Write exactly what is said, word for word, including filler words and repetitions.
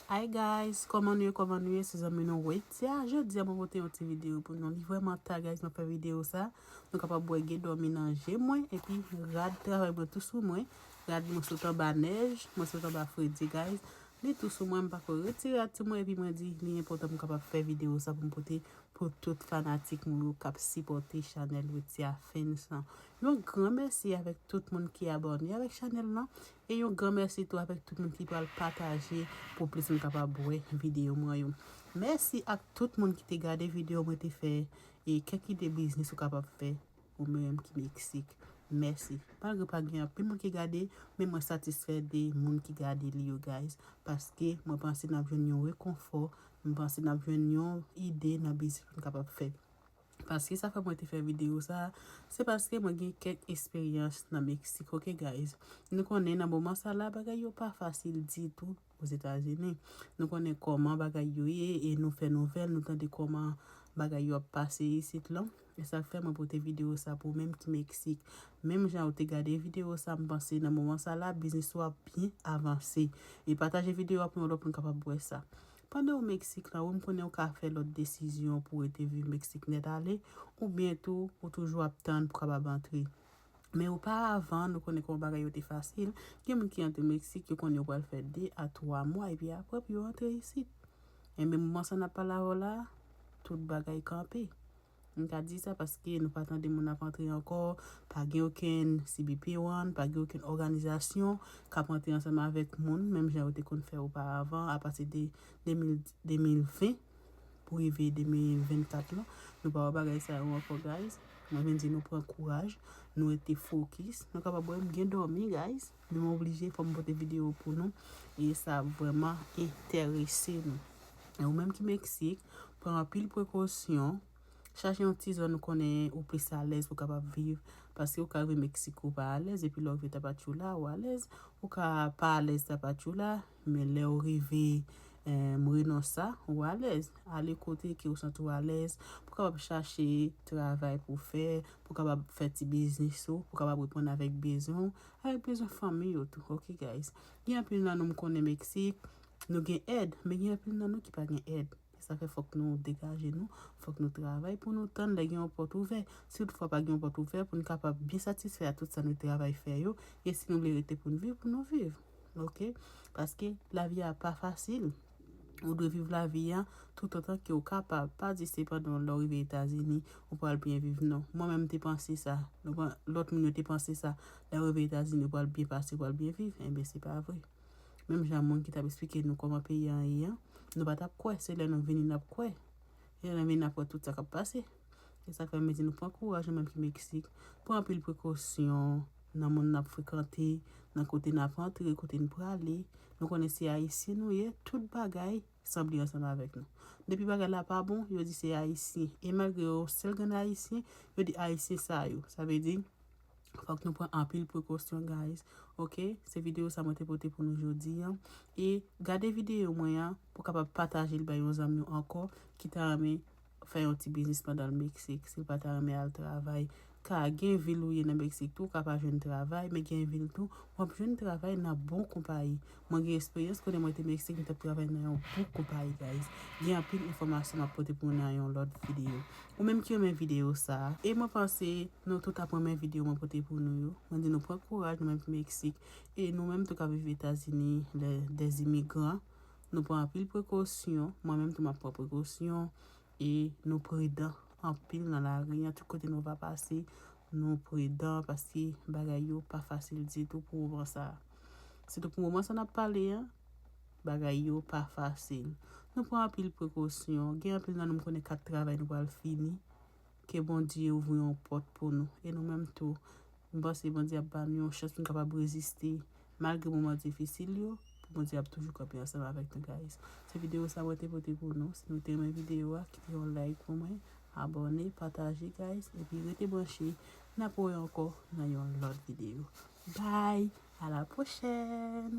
Hi guys, kòman nou ye, kòman nou ye? Se zanmi nou Wetia. Jodi a mwen pote yon ti videyo pou nou. Li vrèman ta guys, mwen fè videyo sa. Nou kapab wè gen dòmi nan je mwen, epi rad travay mwen tou sou mwen. Rad mwen sot anba nèj, mwen sot anba fredi guys. Li tou sou mwen, m pako retire rad sou mwen, epi mwen di li enpòtan pou m kapab fè videyo sa pou m pote pou tout fanatik mwen yo k ap sipòte chanèl Wetia Fans lan. Yon gran mèsi avèk tout moun ki abòne avèk chanèl lan. E yon gran mèsi tou avèk tout moun ki pral pataje pou plis moun kapab wè videyo mwen yo. Mèsi ak tout moun ki te gade videyo mwen te fè e kèk ide biznis ou kapab fè ou menm ki Meksik. Mèsi. Malgre pa gen anpil moun ki gade, men mwen satisfè de moun ki gade li yo guys. Paske mwen panse n ap jwenn yon rekonfò, mwen panse n ap jwenn yon ide nan biznis pou n kapab fè. Paske sa fè mwen te fè videyo sa, se paske mwen gen kèk esperyans nan Meksik, ok guys. Nou konnen nan moman sa la, bagay yo pa fasil ditou Ozetazini. Nou konnen kòman bagay yo ye, e nou fè nouvèl, nou tande kòman bagay yo ap pase isit lan. E sa fè mwen pote videyo sa pou menm ki Meksik. Menm jan ou te gade videyo sa, m panse nan moman sa la, biznis ou ap byen avanse. E pataje videyo a pou yon lòt moun kapab wè sa. Pandan ou Meksik la, wi, m konnen ou ka fè lòt desizyon pou rete viv Meksik nèt ale, oubyen tou, ou toujou ap tann pou kapab antre. Men oparavan, nou konnen kòman bagay yo te fasil. Gen moun ki antre Meksik, yo konnen yo pral fè de a twa mwa, epi apre pou yo antre isit. Enben, moman sa n ap pale avè w la, tout bagay kanpe. M ka di sa paske nou pa tande moun ap antre ankò, pa gen okenn C B P One, pa gen okenn òganizasyon k ap antre ansanm avèk moun, menm jan yo te konn fè oparavan, apati de de mil, de mil ven pou rive de mil vennkat lan. Nou pa wè bagay sa yo ankò, guys. Mwen vin di nou pran kouraj, nou rete fokis. Nou kapab wè m gen dòmi, guys. Men mwen oblije, fò m pote videyo pou nou. E sa vrèman enterese nou. E ou menm ki Meksik, pran anpil prekosyon. Chache yon ti zòn ou konnen ou plis alèz pou kapab viv. Paske ou ka rive Meksik ou pa alèz, epi lè ou rive Tapachula, ou alèz. Ou ka pa alèz Tapachula, men lè ou rive, em, Reynosa, ou alèz. Ale kote ke ou santi ou alèz, pou kapab chache travay pou fè, pou kapab fè ti biznis ou, pou kapab reponn avèk bezwen ou, avèk bezwen fanmi yo tou, ok guys. Gen anpil nan nou m konnen Meksik, nou gen èd, men gen anpil nan nou ki pa gen èd. E sa fè fòk nou degaje nou, fòk nou travay pou nou tann lè gen yon pòt ouvè. Si toutfwa pa gen yon pòt ouvè, pou n kapab byen satisfè a tout sa nou travay fè yo, e si nou vle rete pou n viv, pou nou viv. Ok? Paske lavi a pa fasil. Ou dwe viv lavi a toutotan ke ou kapab. Pa di se pandan lè w rive Etazini, ou pral byen viv, non. Mwen menm te panse sa. Lòt moun yo te panse sa. Lè w rive Etazini, ou pral byen pase, ou pral byen viv. Enben, se pa vre. Menm jan moun ki t ap esplike nou kòman peyi a ye an, nou pa t ap kwè, se lè nou vini n ap kwè. E lè nou vini n ap wè tout sa k ap pase. E sa k fè m di nou pran kouraj, nou menm ki Meksik, pran anpil prekosyon nan moun n ap frekante, nan kote n ap antre, kote n prale. Nou konnen se Ayisyen nou ye, tout bagay sanble ansanm avèk nou. Depi bagay la pa bon, yo di se Ayisyen. E malgre yo sèl grenn Ayisyen, yo di Ayisyen sa yo. Sa vle di, fòk nou pran anpil prekosyon, guys. Ok? Se videyo sa mwen te pote pou nou jodi an. E gade videyo mwen an pou kapab pataje l bay yon zanmi w ankò ki ta renmen fè yon ti biznis pandan l Meksik. Si l pa ta renmen al travay, ka gen vil ou ye nan Meksik tou, ou ka pa jwenn travay, men gen vil tou, w ap jwenn travay nan bon konpayi. Mwen gen esperyans, kote mwen te Meksik, mwen t ap travay nan yon bon konpayi, guys. Gen anpil enfòmasyon m ap pote pou nou nan yon lòt videyo. Ou menm ki renmen videyo sa a, e mwen panse nou tout ap renmen videyo mwen pote pou nou yo. Mwen di nou pran kouraj, nou menm ki Meksik. E nou menm tou k ap viv Etazini, lè, dèz imigran, nou pran anpil prekosyon. Mwen menm tou m ap pran prekosyon. E nou pridan anpil nan lari an. Tout kote nou va pase, nou pridan paske bagay yo pa fasil ditou pou moman sa a. Sitou pou moman sa n ap pale an, bagay yo pa fasil. Nou pran anpil prekosyon. Gen anpil nan nou m konnen kat travay nou pral fini. Ke Bondye ouvri yon pòt pou nou. E nou menm tou, m panse Bondye ap ba nou yon chans pou n kapab reziste malgre moman difisil yo, pou Bondye ap toujou kanpe ansanm avèk nou, guys. Se videyo sa mwen te pote pou nou. Si nou te renmen videyo a, kite yon like pou mwen, abòne, pataje, guys, epi rete branche. N ap wè ankò nan yon lòt videyo. Bye! À la prochaine!